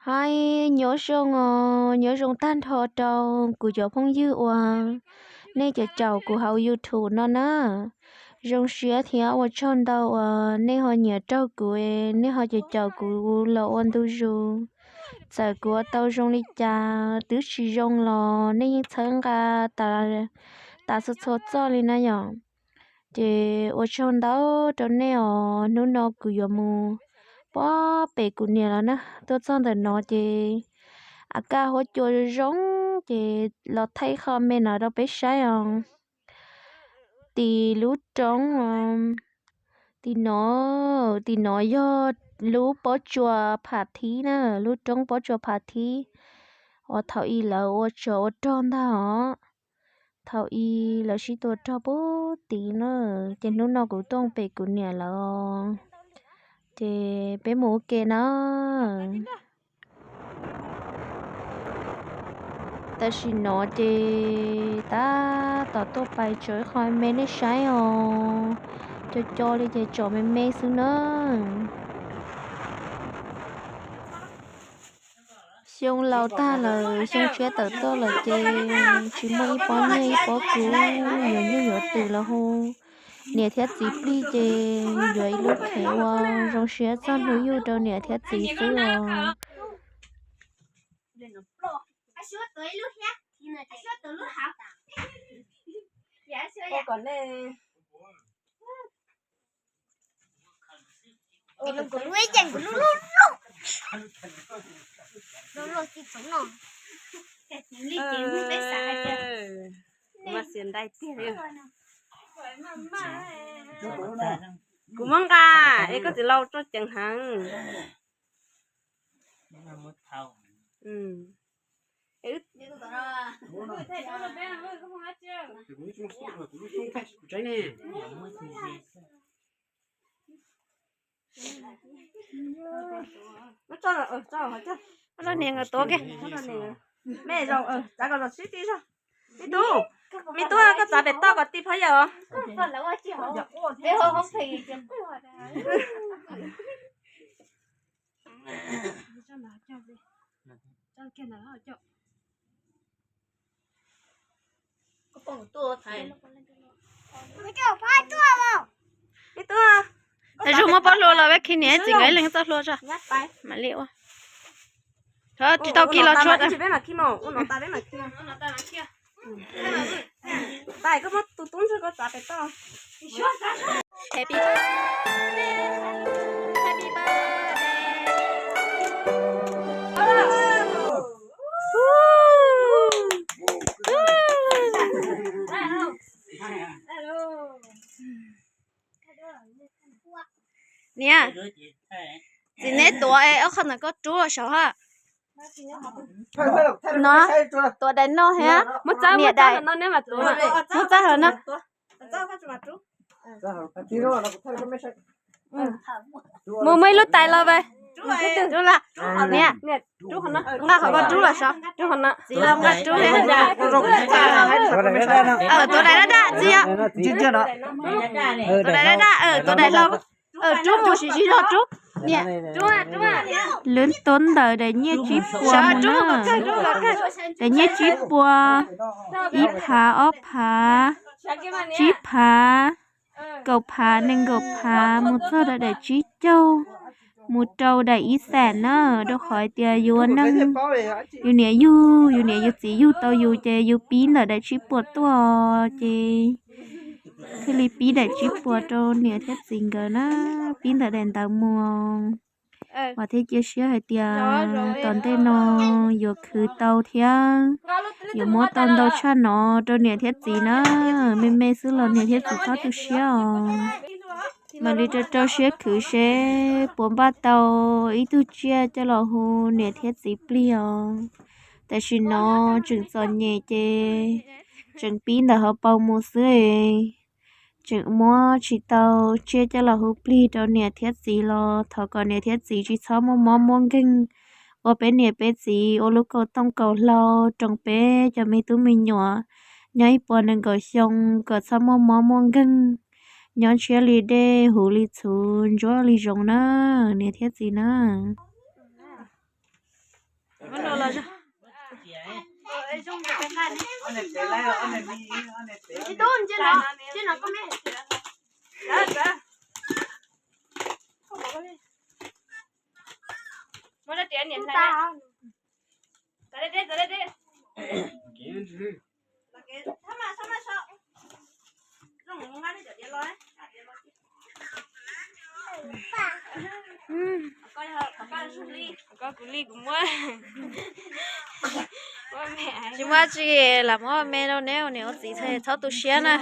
Hais nyob zoo os, nyob zoo tag nrho rau kuv cov phooj ywg uas nej caum caum kuv hauv YouTube no na. Zoo siab thiab ua tsaug ntau uas nej ho nyiam raug kuv, nej ho caum caum kuv los ua ntu zus. Txawm kuv ua tau zoo li cas, twb tsis zoo los nej yeej txhawb nqa tas txhua txhua txoj li na yom. Ces ua tsaug ntau rau nej os, hnub no kuv yuav mus pog pem kuv niam lawm na, tuaj txog ntawm no ces a kaj huab cua zoo ces los thaij qho me no rau peb saib os. Tim lub roob, tim no, tim no yog lub pob tsuas Pham Thib na, lub roob pob tsuas Pham Thib uas thaum ub lawv ua tsov ua rog ntag os. Thaum ub lawv sib tua rog pub tid na, ces hnub no kuv tuaj pem kuv niam lawm, ces peb mus ua ke na. Tam sim no ces tab tom tuaj pais tso ib qho me nej saib os, co co li ces tsom me me xwb na. Xyoo laus tag lawm, xyoo tshiab tawm tuaj lawm ces tsis muaj ib pob nyiaj ib pob kub, yuav nyuj yuav twm los hu niam thiab txiv plig ces yuav ib lub khev ua zoo siab txog hnub yug rau niam thiab txiv xwb os. Kuv muab nqa es koj txiv laus tso ceev heev. Los niam nkawd tuav kiag. Me zaum, txav kom los sib ti zog. Me tub, me tub, koj txav pem toj kom ti phab yawg os. Me tub, tas zog muab pob hlua los peb khi niam txiv nkawd ib leeg txoj hlua tso. Mam li ua. Thov tsis tau khi los tshuav. Happy birthday, happy birthday. Niam, txiv neb tuav es ob qho ntawm koj rub saud ha. No, tuav daim no thiab. Muab txawb, muab txawb hauv no neb mam tuav. Muab txawb hauv no. Mus muab ib lub tais los ve. Rub los. Niam, nqa qhov ko rub los saud. Rub qhov no. Txiv laus nqa rub thiab. Tuav daim daj daj txiv. Tuav daim daj daj, tuav daim laug. Rub mus sim sib zog rub. Lub ntuj ntawm daim nyiaj tsib puas mus na. Daim nyiaj tsib puas, ib phav, ob phav, tsib phav, kaum phav, nees nkaum phav, mus txog rau daim tsib caug, mus rau daim ib xees na, rau qhov hais tias yus ua neej, yus niam yug, yus niam yus txiv yug tau yus ces yus pib ntawm daim tsib puas tuaj ces thiaj li pib daim tsib puas rau niam thiab txiv nkawd na, pib ntawm daim ntawd mus. Vam thiab cia siab hais tias tom ntej no yuav khwv tau thiab yuav muab tau ntau tshaj no rau niam thiab txiv na. Me me xwb los niam thiab txiv txhob tu siab os. Mam li rau rau siab khwv seb puas npaj tau ib tug tsiaj coj los hu niam thiab txiv plig os. Tam sim no tseem txom nyem ces tseem pib ntawm hauv paus mus xwb, tseem muab tsis tau tsiaj coj los hu plig rau niam thiab txiv los thov kom niam thiab txiv tsis txhob muaj mob muaj nkeeg, ua peb niam peb txiv ua lub kaum tooj kaum hlau rau peb cov me tub me nyuam nyob ib puas nees nkaum xyoo kom txhob muaj mob muaj nkeeg, nyob ntshiab li dej, huv li txhuv, ntsuab li zoov na, niam thiab txiv na. Tsis tub, ntsia no, ntsia no koj me. Muab rau tias niam hlais. Txav deb deb, txav deb deb. Koj kuv li kuv muab. Tsis muaj dab tsi, lam muab me rau neb ua niam ua txiv txhob tu siab na.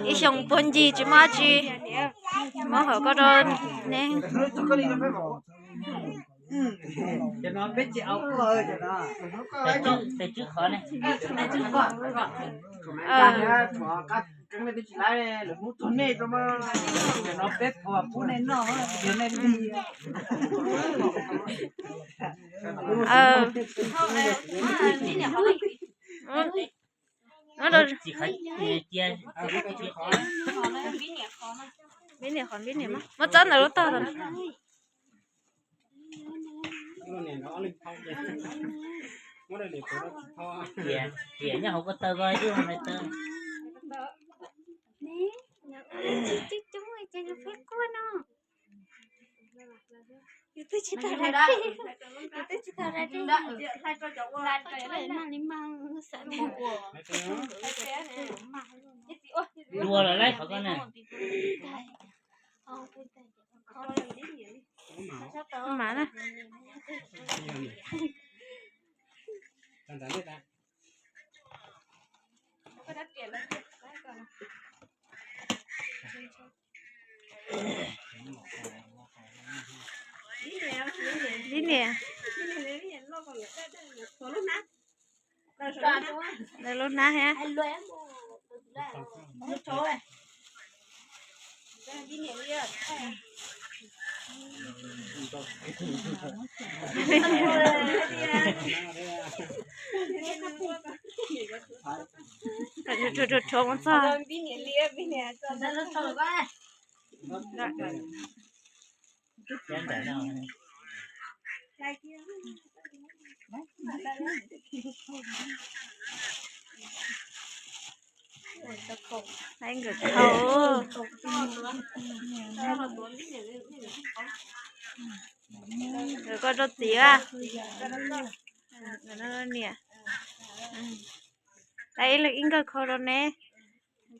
Ib xyoo puag ncig tsis muaj dab tsi, muab hauv koj rau neb. Cov no peb tsis au, tes tswb qhov ne, tes tswb qhov. Cov no peb puas pub nej noj, cov nej li. Vib niam qhov, vib niam mas muab txawb ntawm lub tog. Tias nyob hauv ko taw ko ib hauv taw. Yus twb tsis tau, yus twb tsis tau. Dua lawm lauj, qhov ko na. Mas na. Vib niam. Lawv lub hnab thiab. Rhuav rhuav rhuav mus txog. Nkawd khau. Nkawd koj rau txiv a. Niam. Ib leeg ib nkawg khau rau neb.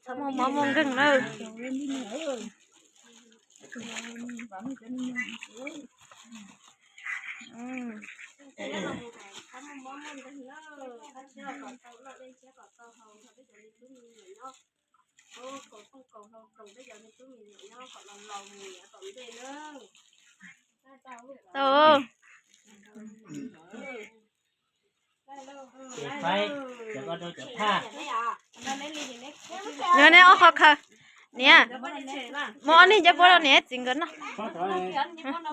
Txhob muaj mob muaj nkeeg nawb. Tau. Ces faib cov ko rau cov phaj. Neb ob qho khaws. Niam, muab ob tug ncej puab rau niam txiv nkawd noj.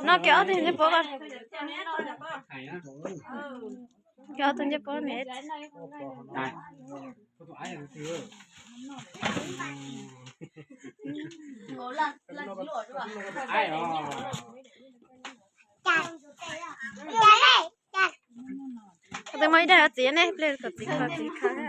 Noj kiag ob tug ncej puab ko. Kiag ob tug ncej puab niam. Twb muaj ib daim txiv ne, pliag kom txiv khaws, txiv khaws.